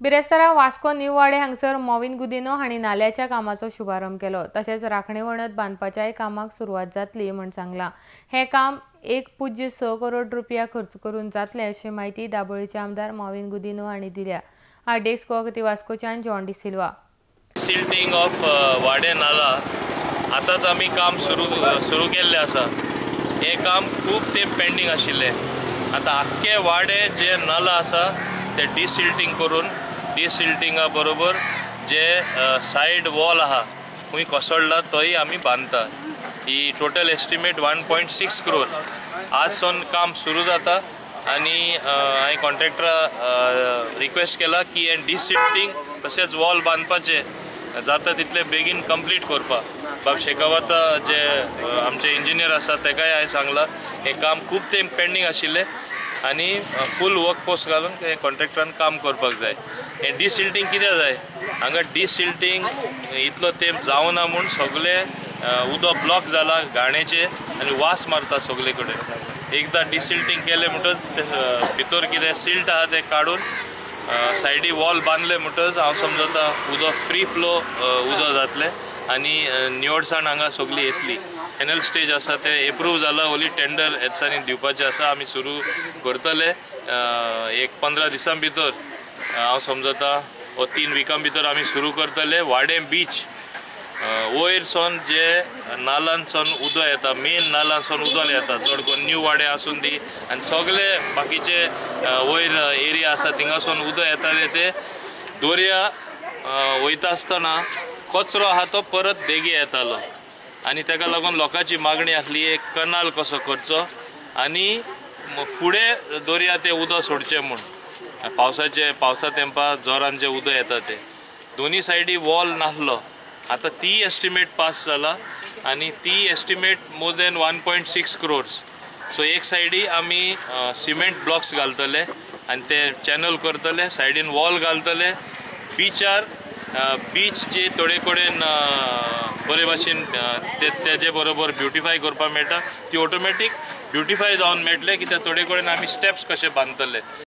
बिरेस्तारा वास्को न्यू वाडे हांगसर मॉविन गुदिन्हो हांणी नाल्याच्या कामाचो शुभारंभ केलो. तशेंच राखणे वणत बांदपाच्याय कामाक सुरवात जातली म्हूण सांगलां. हें काम 1.6 करोड रुपया खर्च करून जातलें अशी म्हायती दाबोळीचे आमदार मॉविन गुदिन्हो हांणी दिल्या. डेस्क वास्कोच्यान John D'Silva. Silting of वाडे नाला आतांच आमी काम सुरू केल्लें आसा. हें काम खूब तेंप पेंडींग आशिल्लें. आतां आख्खे वाडे जे नाला आसा ते डिसिल्टींग करून डिसिल्टिंगा बरोबर जे सायड वॉल आहा खंय कोसळ्ळा तोय आमी बांदता. ही टोटल एस्टिमेट 1.6 करोड. आज सावन काम सुरू जाता आनी हांवें कॉन्ट्रॅक्टरा रिक्वेस्ट केला की हें डिसिल्टींग तशेंच वॉल बांदपाचें जाता तितले बेगीन कंप्लीट करपाक. बाब शेखावत जे आमचे इंजिनियर आसा तेकाय हांवें सांगलां हें काम खूब तेंप पेंडींग आशिल्लें आनी फूल वर्कफोर्स घालून हे कॉन्ट्रॅक्टरान काम करपाक जाय. हें डिसिल्टींग कित्याक जाय? हांगा डिसिल्टींग इतलो तेंप जावना म्हूण सगळें उदक ब्लॉक जाला घाणेचें आनी वास मारता सगळे कडेन. एकदां डिसिल्टींग केलें म्हणटच भितर कितें सिल्ट आहा तें काडून सायडी वॉल बांदले म्हणटच हांव समजता उदक फ्री फ्लो उदक जातलें आनी निवळसाण हांगा सगळी येतली. फायनल स्टेज आसा तें एप्रूव जाला, ओली टेंडर ह्या दिसांनी दिवपाचें आसा. आमी सुरू करतले एक 15 दिसां भितर, हांव समजता वो 3 विकां भितर आमी सुरू करतले. वाडें बीच वयर सावन जे नालान सावन उदक येता, मेन नालान सावन उदक येता चड करून न्यू वाडे आसून दी आनी सगळे बाकीचे वयर एरिया आसा थिंगा सावन उदक येताले ते दर्या वयता आसतना कचरो आहा तो परत देगे येतालो आनी ताका लागून लोकांची मागणी आसली एक कनाल कसो करचो आनी फुडें दर्या तें उदक सोडचें म्हूण. पावसाचे पावसा तेंपा जोरान जें उदक येता तें दोनी सायडी वॉल नासलो. आतां ती एस्टिमेट पास जाला आनी ती estimate more than 1.6 crores. So एक सायडी आमी सिमेंट ब्लॉक्स घालतले आनी ते चॅनल करतले, सायडीन वॉल घालतले. बिचार बीच जे थोडे कडेन बरे भाशेन तेजे बरोबर ब्युटिफाय करपाक मेळटा ती ऑटोमॅटीक ब्युटिफाय जावन मेळटले कित्याक थोडे कडेन आमी स्टेप्स कशे बांदतले.